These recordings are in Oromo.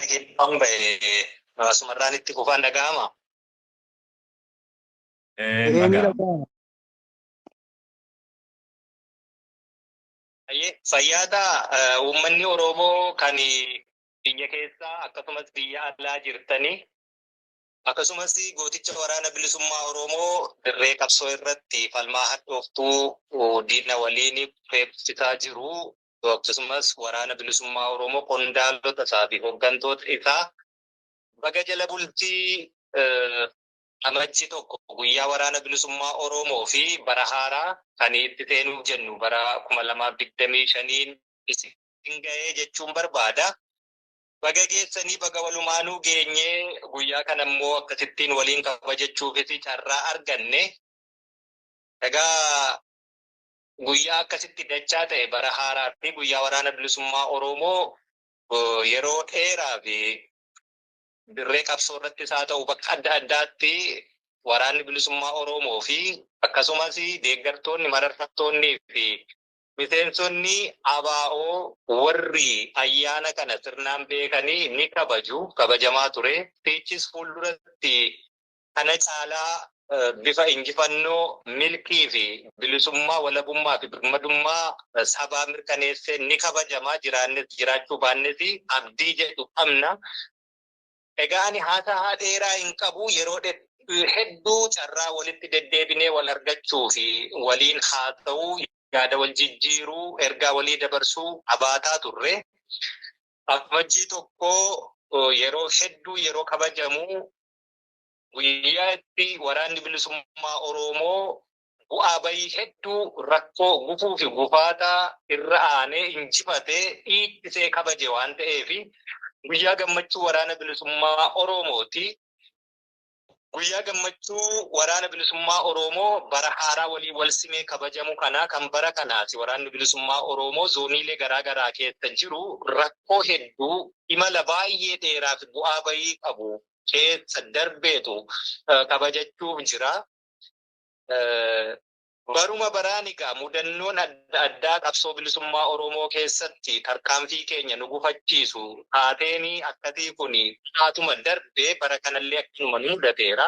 Keessaan ba'e asumarraan itti fufaan dhaga'ama. Ni Dhaga'ama. dhaga'ama. Fayyaata uummanni Oromoo kan biyya keessaa akkasumas biyya alaa jirtanii, akkasumas gooticha Waraana Bilisummaa Oromoo dirree qabsoo irratti falmaa hadhooftuu diina waliin feebsisaa jiru, akkasumas Waraana Bilisummaa Oromoo qondaalota isaa fi hooggantoota isaa, baga jala bultii Amajjii 1, guyyaa Waraana Bilisummaa Oromoo fi bara haaraa kan itti seenuuf jennu bara 2025n isin ga'ee jechuun barbaada. Baga geessanii, baga walumaanuu geenyee, guyyaa kana immoo akkasittiin waliin kabajachuufis carraa arganne. Egaa guyyaa akkasitti dachaa ta'e, bara haaraa fi guyyaa Waraana Bilisummaa Oromoo, yeroo dheeraa fi dirree qabsoo irrattis haa ta'u bakka adda addaatti Waraanni Bilisummaa Oromoo fi akkasumas deeggartoonni, mararfattoonnii fi miseensonni ABO warri ayyaana kana sirnaan beekanii ni kabaju, kabajamaa ture. Fiichis fuulduratti kana caalaa bifa injifannoo, milkii fi bilisummaa, walabummaa fi birmadummaa sabaa mirkaneessee ni kabajamaa, jiraannes jiraachuu baannes abdii jedhu qabna. Egaa ani haasaa dheeraa hin qabu. Yeroo hedduu carraa walitti deddeebinee wal argachuu fi waliin haasa'uu, yaada wal jijjiiruu, ergaa walii dabarsuu qabaataa turre. Amajjii 1 yeroo hedduu yeroo kabajamu guyyaa itti Waraanni Bilisummaa Oromoo bu'aa bayii hedduu, rakkoo, gufuu fi gufaataa irra aanee injifatee dhiichisee kabaje waan ta'eef guyyaa gammachuu Waraana Bilisummaa Oromooti. Guyyaa gammachuu Waraana Bilisummaa Oromoo bara haaraa walii wal simee kabajamu kana kan bara kanaati, Waraanni Bilisummaa Oromoo zooniilee garaa garaa keessa jiru rakkoo hedduu, imala baay'ee dheeraa fi bu'aa bayii qabu keessa darbeetu kabajachuuf jira. Baruma baraan egaa mudannoon adda addaa qabsoo bilisummaa Oromoo keessatti tarkaanfii keenya nu gufachiisu, taateen akkasii kun haatuma darbee bara kanallee akkanuma nu mudateera.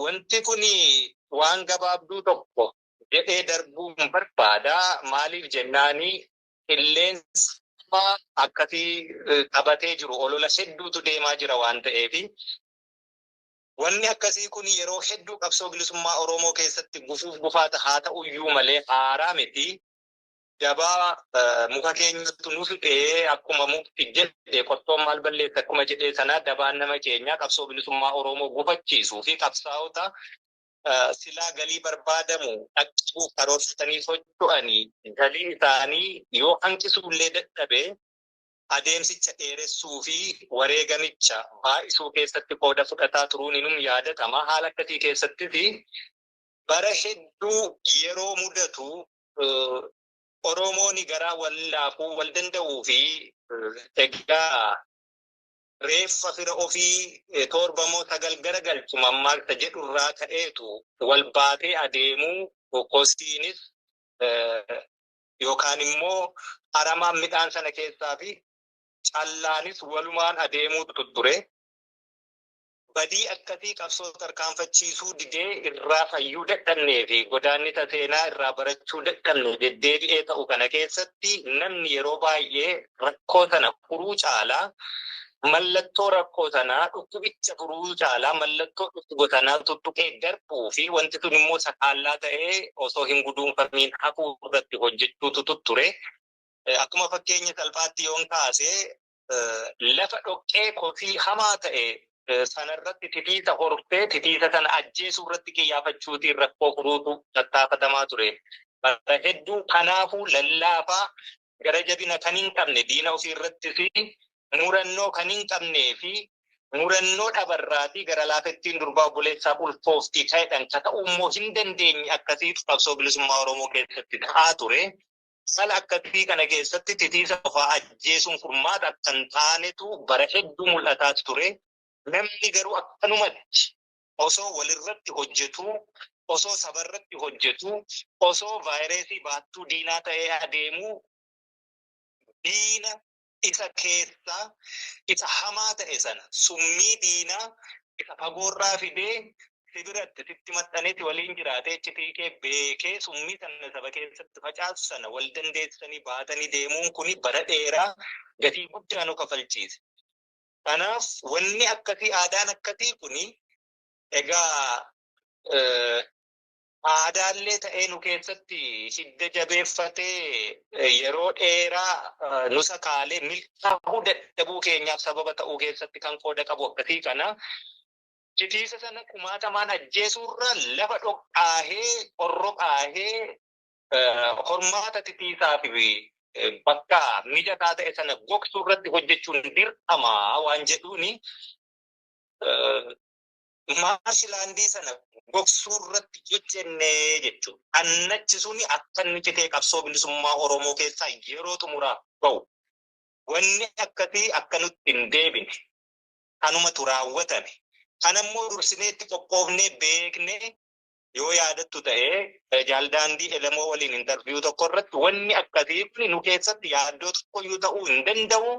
Wanti kun waan gabaabduu tokko jedhee darbuun barbaada. Maaliif jennaani, qilleensa akkasii qabatee jiru, olola hedduutu deemaa jira waan ta'eef. Wanni akkasii kun yeroo hedduu qabsoo bilisummaa Oromoo keessatti gufuuf gufaata haa ta'uyyuu malee haaraa miti. Dabaa muka keenyatu nu fixee, akkuma mukti jedhe qottoon maal balleessa akkuma jedhee sana, dabaan nama keenyaa qabsoo bilisummaa Oromoo gufachiisuu fi qabsaa'ota silaa galii barbaadamu dhaqqabuuf karoorfatanii socho'anii galii isaanii yoo hanqisuullee dadhabe adeemsicha dheeressuu fi wareegamicha baay'isuu keessatti qooda fudhataa turuun inum yaadatama. Haala akkasii keessattis bara hedduu yeroo mudatu Oromoon garaa wal laafuu, wal danda'uu fi egaa reeffa fira ofii torba moo sagal garagalchu mammaaksa jedhurraa ka'eetu wal baatee adeemuu, kosiinis yookaan immoo aramaan midhaan sana keessaa fi callaanis walumaan adeemuutu ture. Badii akkasii qabsoo tarkaanfachiisuu didee irraa fayyuu dadhabnee fi godaannisa seenaa irraa barachuu dadhabne deddeebi'ee ta'u kana keessatti namni yeroo baay'ee rakkoo sana furuu caalaa mallattoo rakkoo sanaa, dhukkubicha furuu caalaa mallattoo dhukkuba sanaa tuttuqee darbuu fi wanti sun immoo sakaallaa ta'ee osoo hin guduunfamiin hafuu irratti hojjechuutu ture. Akkuma fakkeenya salphaatti yoon kaase, lafa dhoqqee kosii hamaa ta'e sanarratti titiisa hortee titiisa sana ajjeesuu irratti qiyyaafachuutiin rakkoo furuutu tattaafatamaa ture. Bara hedduu kanaafuu lallaafaa, gara jabina kan hin qabne, diina ofii irrattis murannoo kan hin qabnee fi murannoo dhabarraatii gara laafettiin durbaa obboleessaa ulfooftii ta'edhan ka ta'uu immoo hin dandeenye akkasiitu qabsoo bilisummaa Oromoo keessatti ta'aa ture. Sala akkasii kana keessatti titiisa qofaa ajjeesuun furmaata akka hin taanetu bara hedduu mul'ataa ture. Namni garuu akkanumatti osoo walirratti hojjetu, osoo sabarratti hojjetu, osoo vaayireesii baattuu diinaa ta'ee adeemuu diina Isa keessaa isa hamaa ta'e sana, summii diinaa isa fagoorraa fidee si biratti sitti maxxaneeti waliin jiraatee iccitii kee beekee summii sana saba keessatti facaasu sana wal dandeessanii baatanii deemuun kuni bara dheeraa gatii guddaa nu kafalchiise. Kanaaf wanni akkasii, aadaan akkasii kuni egaa aadaallee ta'ee nu keessatti hidda jabeeffatee yeroo dheeraa nu sakaalee milkaa'uu dadhabuu keenyaaf sababa ta'uu keessatti kan qooda qabu akkasii kana. Titiisa sana kumaatamaan ajjeesuurra lafa dhoqqaahee, qorroqaahee, hormaata titiisaa fi bakka mijataa ta'e sana gogsuu irratti hojjechuun dirqama waan jedhuuni marshilaandii sana gogsuu irratti hojjennee jechuudha. Annachi suni akka inni citee qabsoo bilisummaa Oromoo keessaa yeroo xumuraaf bahu. Wanni akkasii akka nutti hin deebine kanumatu raawwatame. Kanammoo dursinee itti qophoofnee beeknee, yoo yaadattu ta'ee, Jaaldaandii Elemoo waliin interview tokko irratti wanni akkasii kun nu keessatti yaaddoo tokkoyyuu ta'uu hin danda'u.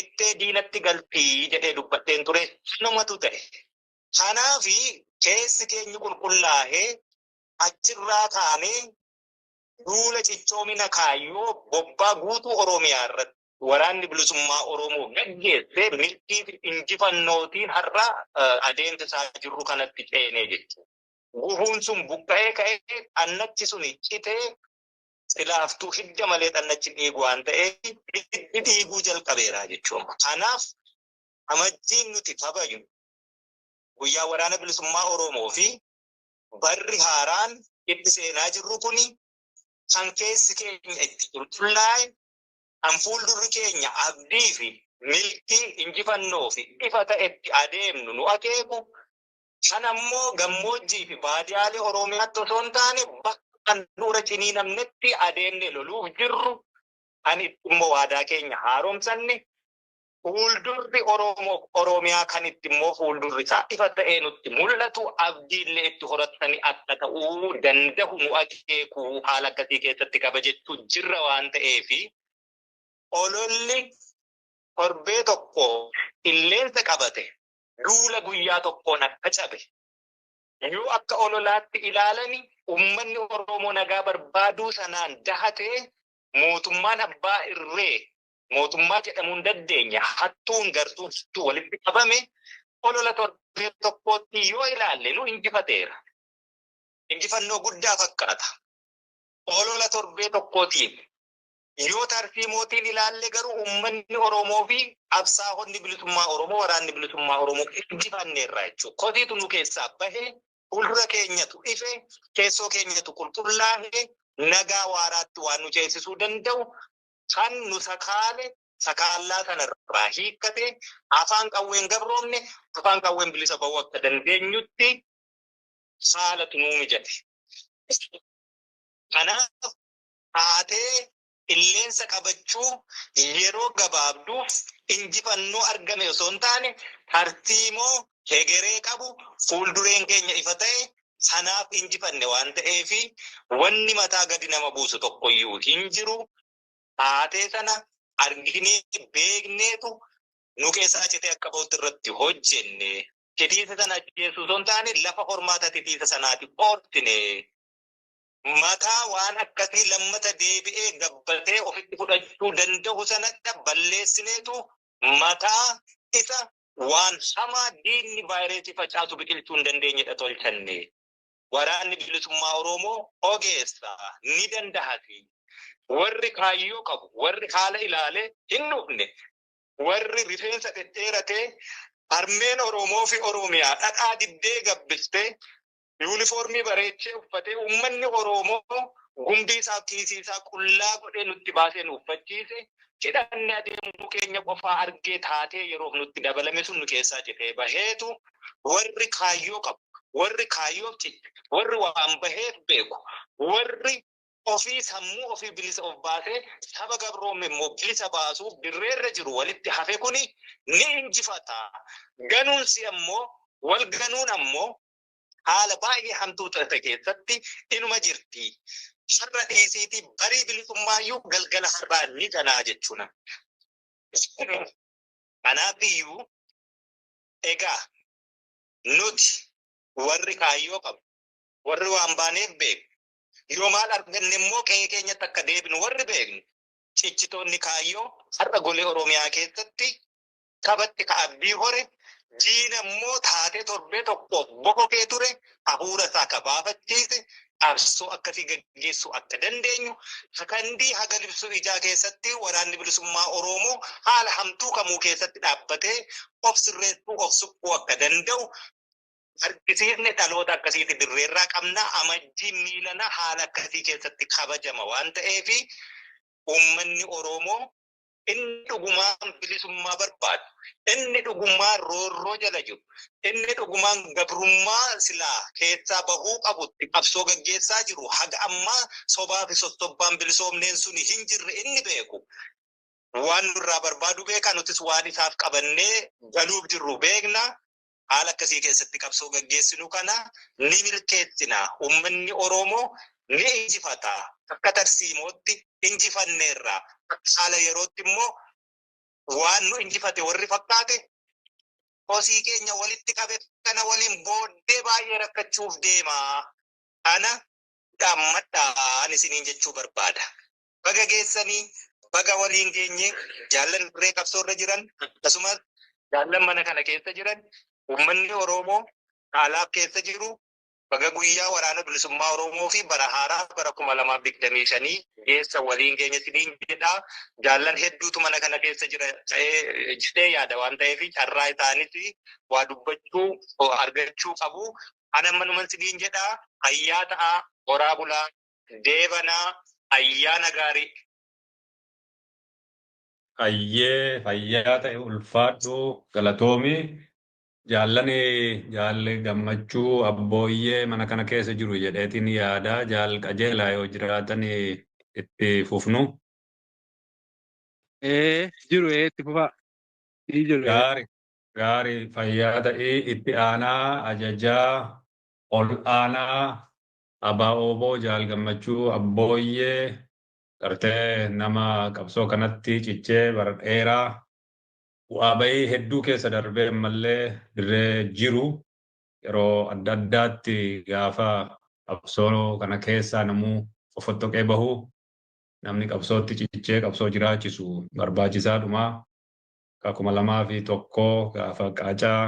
Ittee diinatti galtii jedhee dubbadheen ture, sanumatu ta'e. Kanaafi keessi keenya qulqullaa'ee achirraa kaanee duula cichoomina kaayyoo bobbaa guutuu Oromiyaa irratti waraanni bilisummaa Oromoo gaggeessee milkii fi injifannootiin har'a adeemsisaa jirru kanatti ceenee jechuudha. Gufuun sun buqqa'ee ka'ee, xannachi sun citee, silaaftuu hidda malee xannachi dhiigu waan ta'eef hiddi dhiiguu jalqabeera jechuudha. Kanaaf Amajjiin nuti kabajnu guyyaa waraana bilisummaa Oromoo fi barri haaraan itti seenaa jirru kuni kan keessi keenya itti qulqullaa'e, kan fuuldurri keenya abdii fi milkii injifannoo fi ifa ta'etti adeemnu nu akeeku, kan ammoo gammoojjii fi baadiyaalee Oromiyaatti osoo hin taane bakka handhuura ciniinamnetti adeemne loluuf jirru, kan itti immoo waadaa keenya haaromsanne, fuuldurri Oromoof Oromiyaa kan itti immoo fuuldurri isaa ifa ta'ee nutti mul'atu, abdiillee itti horatanii akka ta'uu danda'u nu akeeku haala akkasii keessatti kabajechuu jirra waan ta'eefi ololli torbee tokko qilleensa qabate duula guyyaa tokkoon akka cabe yoo akka ololaatti ilaalani, uummanni Oromoo nagaa barbaaduu sanaan dahatee mootummaan abbaa irree mootummaa jedhamuun dandeenya hattuun gartuun hattuu walitti qabame olola torbee tokkootti yoo ilaalle nu injifateera. Injifannoo guddaa fakkaata. Olola torbee tokkootiin yoo tarsiimootiin ilaalle garuu uummanni Oromoo fi qabsaa'onni bilisummaa Oromoo, waraanni bilisummaa Oromoo injifanneerra jechuudha. Kosiitu nu keessaa bahee, fuuldura keenyatu ife, keessoo keenyatu qulqullaa'ee nagaa waaraatti waan nu ceesisuu danda'u, kan nu sakaale sakaallaa kanarraa hiikkate, afaan qawween gabroomne afaan qawween bilisa bahuu akka dandeenyutti haalatu nuu mijate. Kanaaf haatee qilleensa qabachuu yeroo gabaabduuf injifannoo argame osoo hin taane, tartiimoo hegeree qabu, fuuldureen keenya ifa ta'e sanaaf injifanne waan ta'eefi wanni mataa gadi nama buusu tokkoyyuu hin jiru. Haatee sana arginee beekneetu nu keessaa citee akka bahutti irratti hojjenne. Titiisa sana ajjeesuu osoo hin taane lafa hormaata titiisa sanaati oortine. Mataa waan akkasii lammata deebi'ee gabbatee ofitti fudhachuu danda'u sanadha balleessineetu mataa isa waan hamaa diinni vaayireesii facaasu biqilchuu hin dandeenyedha tolchanne. Waraanni bilisummaa Oromoo ogeessa ni dandahati. Warri kaayyoo qabu, warri haala ilaalee hin dhufne, warri rifeensa dhedheeratee harmeen Oromoo fi Oromiyaa dhadhaa dibbee gabbistee yuunifoormii bareechee uffatee, uummanni Oromoo gumbii isaa kiisii isaa qullaa godhee nutti baasee nu uffachiise, hidhanne adeemuu keenya qofaa argee taatee yeroof nutti dabalame sun nu keessaa citee baheetu, warri kaayyoo qabu, warri kaayyoof ciche, warri waan baheef beeku, warri ofii sammuu ofii bilisa of baasee saba gabroome immoo bilisa baasuuf dirreerra jiru walitti hafe kuni ni injifata. Ganuunsi ammoo, wal ganuun ammoo haala baay'ee hamtuu ta'e keessatti inuma jirti. Har'a dhiisiitii barii bilisummaayyuu galgala har'aa ni ganaa jechuudha. Kanaaf iyyuu egaa nuti warri kaayyoo qabu, warri waan baaneef beeknu, yoo maal arganne immoo qe'ee keenyatti akka deebinu warri beeknu, cichitoonni kaayyoo har'a golee Oromiyaa keessatti sabatti ka abdii hore, diina immoo taatee torbee tokkoof bokokee ture hafuura isaa ka baafachiise, qabsoo akkasii gaggeessuu akka dandeenyu, sakandii haga libsuu ijaa keessatti waraanni bilisummaa Oromoo haala hamtuu kamuu keessatti dhaabbatee of sirreessuu, of suphuu akka danda'u argisiisne. Dhaloota akkasiitti dirreerraa qabna. Amajjii miilana haala akkasii keessatti kabajama waan ta'eefi, uummanni Oromoo inni dhugumaan bilisummaa barbaadu, inni dhugumaan roorroo jala jiru, inni dhugumaan gabrummaa silaa keessaa bahuu qabutti qabsoo gaggeessaa jiru, haga ammaa sobaa fi sossobbaan bilisoomneen suni hin jirre inni beeku. Waan nurraa barbaadu beeka, nutis waan isaaf qabannee galuuf jirru beekna. Haala akkasii keessatti qabsoo gaggeessinu kana ni milkeessina. Uummanni Oromoo ni injifata. Akka tarsiimootti injifanneerra. Akka haala yerootti immoo waan nu injifate warri fakkaate kosii keenya walitti qabe kana waliin booddee baay'ee rakkachuuf deema. Kana dhaammadhaan isiniin jechuu barbaada. Baga geessanii, baga waliin geenye. Jaallan dirree qabsoorra jiran, akkasumas jaallan mana kana keessa jiran, uummanni Oromoo haalaaf keessa jiru, baga guyyaa waraana bilisummaa Oromoo fi bara haaraa bara 2025 geessa waliin geenye isiniin jedha. Jaallan hedduutu mana kana keessa jira ta'ee jedhee yaada waan ta'eef, carraa isaanis waa dubbachuu argachuu qabu. Ana manuman isiniin jedha, fayyaa ta'aa, horaa bulaa, deebanaa, ayyaana gaarii. Hayyee, fayyaa ta'e, ulfaadhu, galatoomi. Jaallani jaalli Gammachuu Abbooyyee mana kana keessa jiru jedheetiin yaada. Jaal Qajeelaa yoo jiraatan itti fufnu. Ee, jiru, ee, itti fufaa. Ni jiru, ee. Gaari gaari, fayyaa ta'ii. Itti aanaa ajajaa ol aanaa ABO Jaal Gammachuu Abbooyyee, gartee nama qabsoo kanatti cichee bara dheeraa bu'aa bahii hedduu keessa darbee ammallee dirree jiru, yeroo adda addaatti gaafa qabsoo kana keessaa namuu fofottoqee bahu namni qabsootti cichee qabsoo jiraachisu barbaachisaadhuma. Ka 2001 gaafa qaacaa,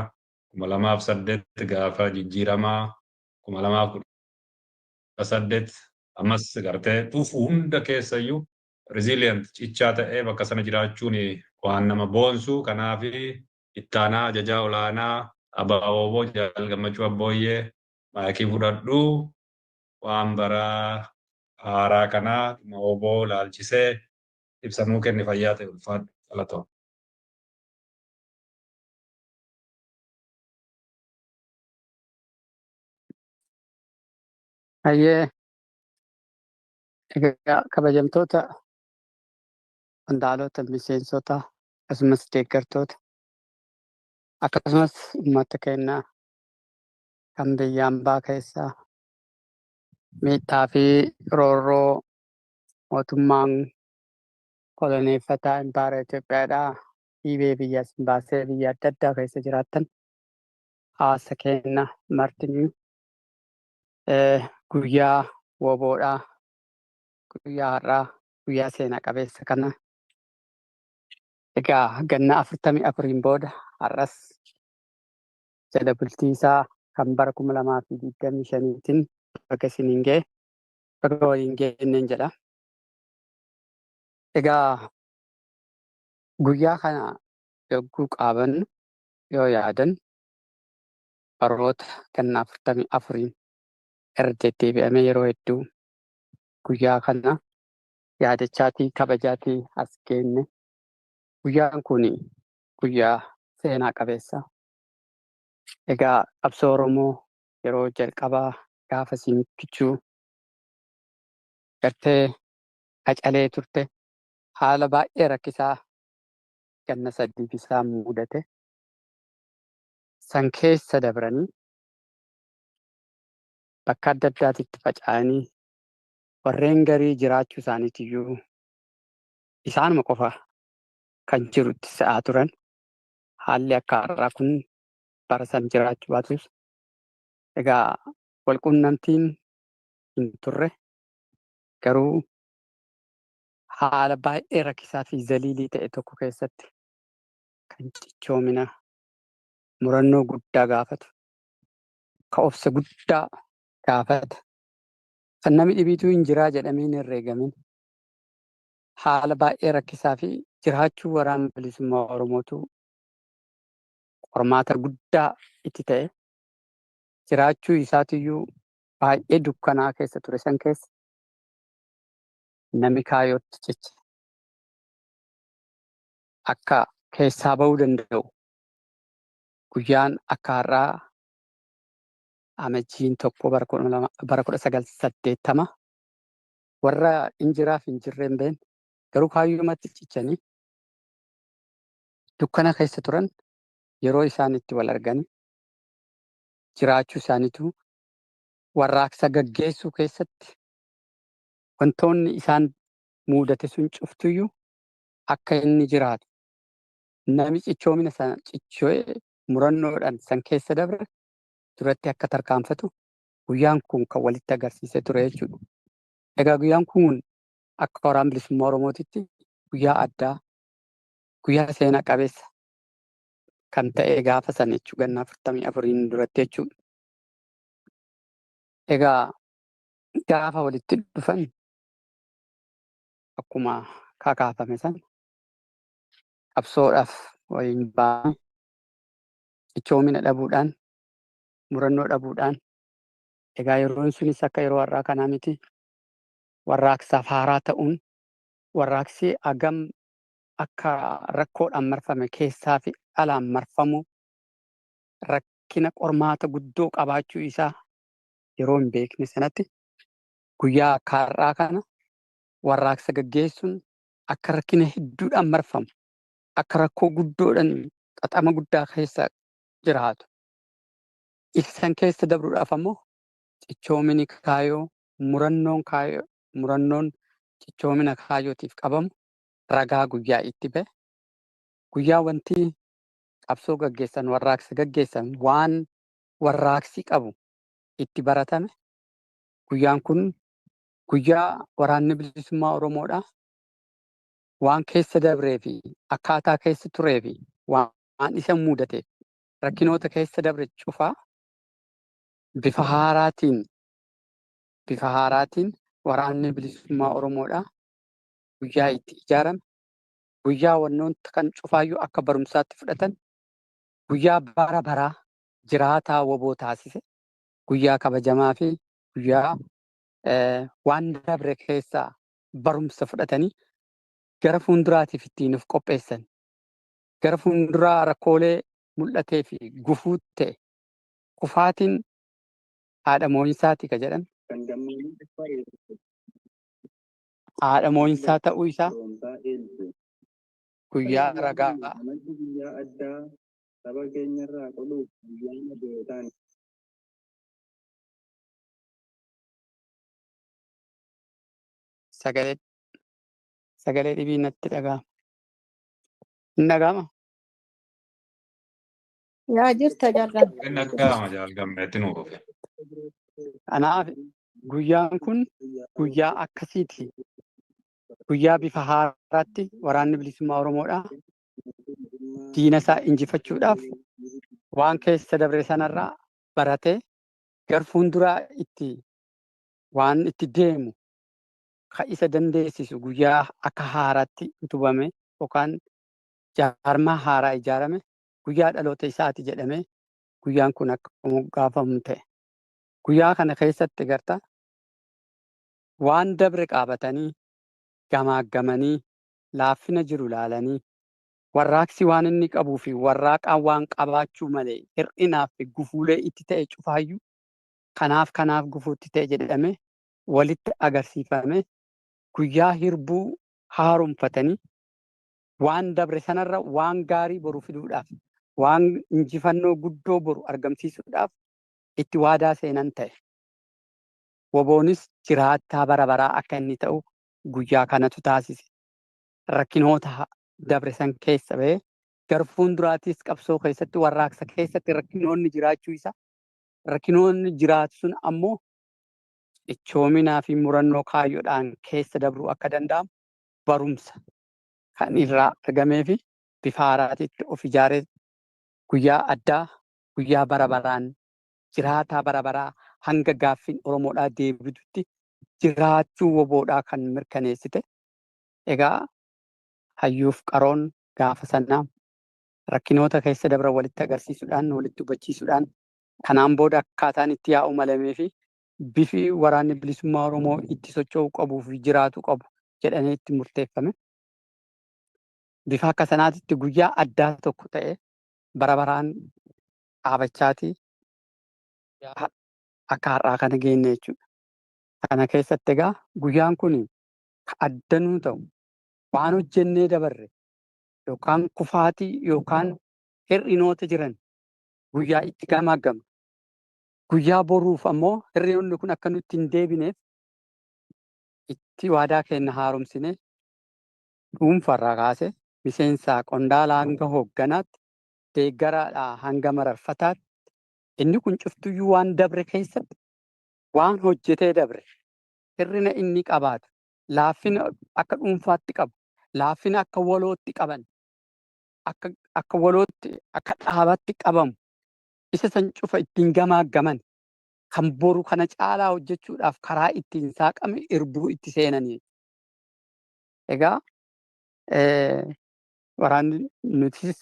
2008 gaafa jijjiiramaa, 2018 ammas gartee dhufu hunda keessayyuu resilient cichaa ta'ee bakka sana jiraachuun waan nama boonsu. Kanaaf ittaanaa ajajaa olaanaa ABO Jaal Gammachuu Abbooyyee, maayikii fudhadhu, waan bara haaraa kanaa dhimma WBO laalchisee ibsanuu kenni. Fayyaa ta'e, ulfaadhu, galatoom. Hayyee, egaa kabajamtoota qondaalota, miseensota, akkasumas deeggartoota, akkasumas uummata keenya kan biyya ambaa keessaa miidhaa fi roorroo mootummaan koloneeffataa impaayera Itoophiyaadhaa dhiibee biyya isin baasee biyya adda addaa keessa jiraattan, hawaasa keenya martinuu, guyyaa WBOdhaa, guyyaa har'aa, guyyaa seenaa qabeessa kana, egaa ganna 44n booda har'as jala bultii isaa kan bara 2025tiin baga isiniin ga'e, baga waliin geenneen jedha. Egaa guyyaa kana yogguu qaabannu, yoo yaadan, baroota ganna 44n irra deddeebi'amee yeroo hedduu guyyaa kana yaadachaatii kabajaatii as geenne. Guyyaan kun guyyaa seenaa qabeessa. Egaa qabsoo Oromoo yeroo jalqabaa gaafa siingichuu gartee qacalee turte, haala baay'ee rakkisaa ganna 3f isaan mudate san keessa dabranii bakka adda addaatitti faca'anii Warreen garii jiraachuu isaaniitiyyuu isaanuma qofa kan jirutti se'aa turan. Haalli akka har'aa kun bara san jiraachuu baatus egaa walquunnamtiin hin turre, garuu haala baay'ee rakkisaa fi zaliilii ta'e tokko keessatti kan cichoomina murannoo guddaa gaafatu, ka obsa guddaa gaafata, kan namni dhibiituu hin jiraa jedhamee hin herreegamin, haala baay'ee rakkisaa fi jiraachuu Waraana Bilisummaa Oromootu qormaata guddaa itti ta'e, jiraachuu isaatiyyuu baay'ee dukkanaa keessa ture san keessa namni kaayootti jecha akka keessaa ba'uu danda'u guyyaan akka har'aa Amajjiin 1 bara 1980 warra injiraaf hin jirre hin beekne, garuu kaayyumatti cichanii dukkana keessa turan yeroo isaan itti wal arganii jiraachuu isaaniitu warraaqsa gaggeessuu keessatti wantoonni isaan muudate sun cuftuyyuu akka inni jiraatu nami cichoomina sana cicho'ee murannoodhaan san keessa dabre duratti akka tarkaanfatu guyyaan kun kan walitti agarsiisee ture jechuudha. Egaa guyyaan kun akka Waraana Bilisummaa Oromootitti guyyaa addaa, guyyaa seenaa qabeessa kan ta'e gaafa sana jechuudha, gannaa 44n duratti jechuudha. Egaa gaafa walitti dhufan akkuma kakaafame sana qabsoodhaaf waliin ba'anii cichoomina dhabuudhaan, murannoo dhabuudhaan, egaa yeroon sunis akka yeroo har'aa kanaa miti, warraaqsaaf haaraa ta'uun warraaqsi hagam akka rakkoodhaan marfame, keessaa fi alaan marfamu, rakkina qormaata guddoo qabaachuu isaa yeroo hin beekne sanatti guyyaa akka har'aa kana warraaqsa gaggeessuun akka rakkina hedduudhaan marfamu, akka rakkoo guddoodhaan xaxama guddaa keessa jiraatu. Isa keessa dabruudhaaf ammoo cichoomini kaayoo, murannoon kaayoo, murannoon cichoomina kaayootiif qabamu ragaa guyyaa itti ba'e. Guyyaa wanti qabsoo gaggeessan, warraaqsa gaggeessan, waan warraaqsi qabu itti baratame. Guyyaan kun guyyaa Waraanni Bilisummaa Oromoodha. Waan keessa dabree fi akkaataa keessa turee fi waan isa mudate, rakkinoota keessa dabre cufaa bifa haaraatiin Waraanni Bilisummaa Oromoodha. Guyyaa itti ijaarame, guyyaa wannoota kan cufaayyuu akka barumsaatti fudhatan, guyyaa bara baraa jiraataa WBO taasise, guyyaa kabajamaa fi guyyaa waan dabre keessaa barumsa fudhatanii gara fuulduraatiif ittiin of qopheessan, gara fuulduraa rakkoolee mul'atee fi gufuu ta'e, kufaatiin haadha moo'insaati ka jedhan haadha moo'insaa ta'uu isaa guyyaa ragaa Amajji guyyaa addaa saba keenyarraa qoluuf ayyaana gootaan Sagalee dhibii natti dhaga'ama. Hin dhaga'ama? Yaa jirta jaallan. Inni dhaga'ama, jaalgammeetti nuu dhufe. Kanaaf guyyaan kun guyyaa akkasiiti. Guyyaa bifa haaraatti Waraanni Bilisummaa Oromoodha. Diina isaa injifachuudhaaf waan keessa dabre sanarraa baratee gar fuulduraa itti waan itti deemu ka isa dandeessisu guyyaa akka haaraatti utubame yookaan jaarmaa haaraa ijaarame, guyyaa dhaloota isaati jedhamee guyyaan kun akka moggaafamu ta'e. Guyyaa kana keessatti garta waan dabre qaabatanii gamaaggamanii, laaffina jiru laalanii, warraaqsi waan inni qabuu fi warraaqaan waan qabaachuu malee hir'inaaf fi gufuulee itti ta'e cufaayyuu kanaaf gufuutti ta'e jedhamee walitti agarsiifame, guyyaa hirbuu haaromfatanii waan dabre sanarra waan gaarii boru fiduudhaaf, waan injifannoo guddoo boru argamsiisuudhaaf itti waadaa seenan ta'e. WBOnis jiraataa bara baraa akka inni ta'u guyyaa kanatu taasise. Rakkinoota dabre san keessa ba'ee gara fuulduraattis qabsoo keessatti, warraaqsa keessatti rakkinoonni jiraachuu isaa, rakkinoonni jiraatu sun ammoo cichoominaa fi murannoo kaayyoodhaan keessa dabruu akka danda'amu barumsa kan irraa argamee fi bifa haaraatitti of ijaaree guyyaa addaa, guyyaa bara baraan jiraataa bara baraa hanga gaaffiin Oromoodhaa deebitutti jiraachuu WBOdhaa kan mirkaneessite. Egaa hayyuuf qaroon gaafa sanaa rakkinoota keessa dabran walitti agarsiisuudhaan, walitti hubachiisuudhaan, kanaan booda akkaataan itti yaa'u malamee fi bifi waraanni bilisummaa Oromoo itti socho'uu qabuu fi jiraatu qabu jedhamee itti murteeffame. Bifa akka sanaatitti guyyaa addaa tokko ta'e bara baraan dhaabachaatii akka har'aa kana geenne jechuudha. Kana keessatti egaa guyyaan kun addanuu ta'u waan hojjennee dabarre yookaan kufaatii yookaan hir'inoota jiran guyyaa itti gamaaggamnu. Guyyaa boruuf ammoo hir'inoonni kun akka nutti hin deebineef itti waadaa keenya haaromsine, dhuunfarraa kaase miseensaa qondaalaa hanga hoogganaatti, deeggaraadhaa hanga mararfataatti, inni kun cuftuyyuu waan dabre keessatti waan hojjetee dabre, hir'ina inni qabaatu, laaffina akka dhuunfaatti qabu, laaffina akka walootti qaban, akka walootti akka dhaabaatti qabamu, isa san cufa ittiin gamaaggaman, kan boru kana caalaa hojjechuudhaaf karaa ittiin saaqame irbuu itti seenanii. Egaa waraanni nutis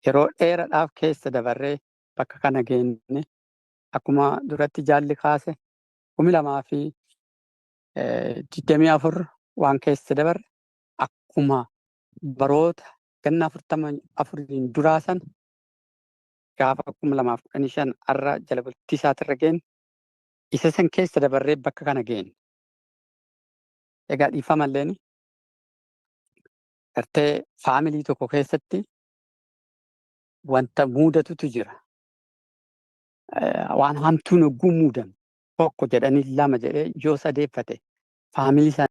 yeroo dheeraadhaaf keessa dabarree bakka kana geenne, akkuma duratti jaalli kaase, 2024 waan keessa dabarre akkuma baroota ganna 44n duraa sana gaafa 2015 har'a jala bultii isaatirra geenne, isa san keessa dabarree bakka kana geenne. Egaa dhiifamalleen gartee faamilii tokko keessatti wanta muudatutu jira. Waan hamtuun hogguu muudan tokko jedhanii lama jedhee yoo sadeeffate faamilii sana